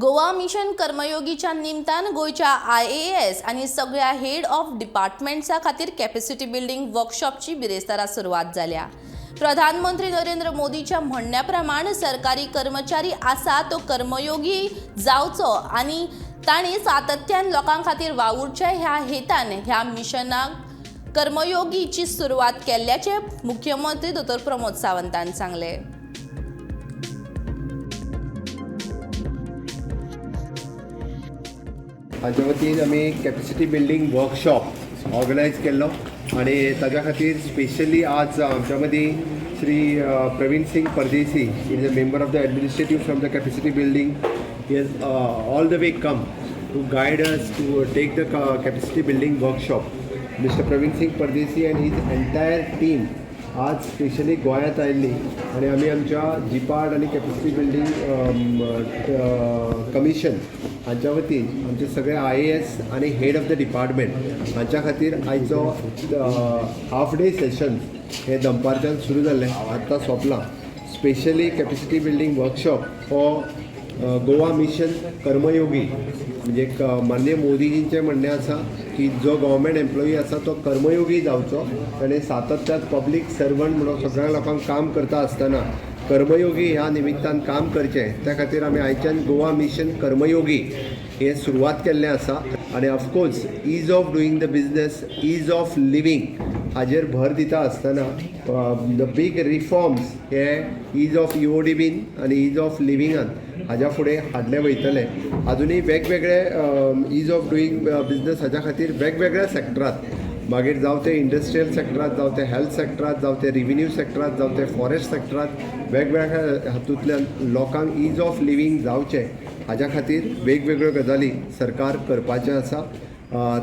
Goa mission कर्मयोगीच्या निमतान गोंयच्या IAS आनी सगळ्या हेड ऑफ डिपार्टमेंट्सा खातीर कॅपॅसिटी बिल्डींग वर्कशॉपची बिरेस्तारा सुरवात जाल्या. प्रधानमंत्री नरेंद्र मोदीच्या म्हणण्या प्रमाण सरकारी कर्मचारी आसा तो कर्मयोगी जावचो आनी तांणी सातत्यान लोकां खातीर वावुरचें ह्या हेतान ह्या मिशनाक कर्मयोगीची सुरवात केल्ल्याचें मुख्यमंत्री दोतोर प्रमोद सावंतान सांगलें. हाच्या वतीन आमी कॅपॅसिटी बिल्डींग वर्कशॉप ऑर्गनायज केल्लो आनी ताच्या खातीर स्पेशली आज आमच्या मदीं Shri Praveen Singh Pardesi is a member of the administrative from the capacity building. He has all the way come to guide us to take the capacity building workshop. Mister Praveen Singh Pardesi and his entire team आज specially गोंयांत आयिल्ली आनी आमी आमच्या जिपार्ड आनी capacity building commission हांच्या वतीन आमचे सगळे आयएएस आनी हेड ऑफ the department हांच्या खातीर आयचो हाफ डे सेशन हें दनपारच्यान सुरू जाल्लें, आत्तां सोंपलां. स्पेशली कॅपॅसिटी बिल्डींग वर्कशॉप हो गोवा मिशन कर्मयोगी म्हणजे एक माननीय मोदीजींचें म्हणणें आसा की जो गव्हर्मेंट एम्प्लॉई आसा तो कर्मयोगी जावचो. ताणें सातत्यान पब्लीक सर्वंट म्हणून सगळ्या लोकांक काम करता आसतना कर्मयोगी ह्या निमित्तान काम करचें. त्या खातीर आमी आयच्यान गोवा मिशन कर्मयोगी हें सुरवात केल्लें आसा आनी of course ease of doing the business, ease of living हाजेर भर दिता आसतना the big reforms hey is of EOD bin आनी is of लिविंगान हाज्या फुडें हाडले वयतले. आजुनूय वेगवेगळे is of doing business हाज्या खातीर वेगवेगळ्या सॅक्टरांत, मागीर जावं तें इंडस्ट्रियल सॅक्टरांत, जावं तें हेल्थ सॅक्टरांत, जावं तें रिविन्यू सॅक्टरांत, जावं तें फॉरेस्ट सॅक्टरांत, वेगवेगळ्या हातूंतल्यान लोकांक is of living जावचें हाज्या खातीर वेगवेगळ्यो गजाली सरकार करपाचें आसा.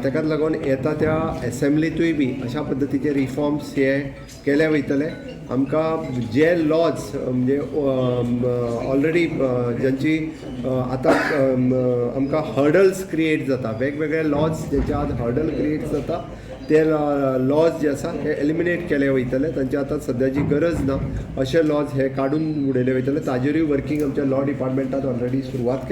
ताकाच लागून येता त्या एसेंब्लींतूय बी अशा पद्दतीचे रिफॉर्म्स हे केले वयतले. आमकां जे लॉज म्हणजे ऑलरेडी जांची आतां आमकां हर्डल्स क्रिएट जाता, वेगवेगळे लॉज जेचे आज हर्डल क्रिएट जाता, ते लॉज जे आसा हे एलिमिनेट केले वयतले. तांची आतां सद्याची गरज ना अशे लॉज हे काडून उडयले वयतले. ताजेरूय वर्कींग आमच्या लॉ डिपार्टमेंटान ऑलरेडी सुरवात केल्या.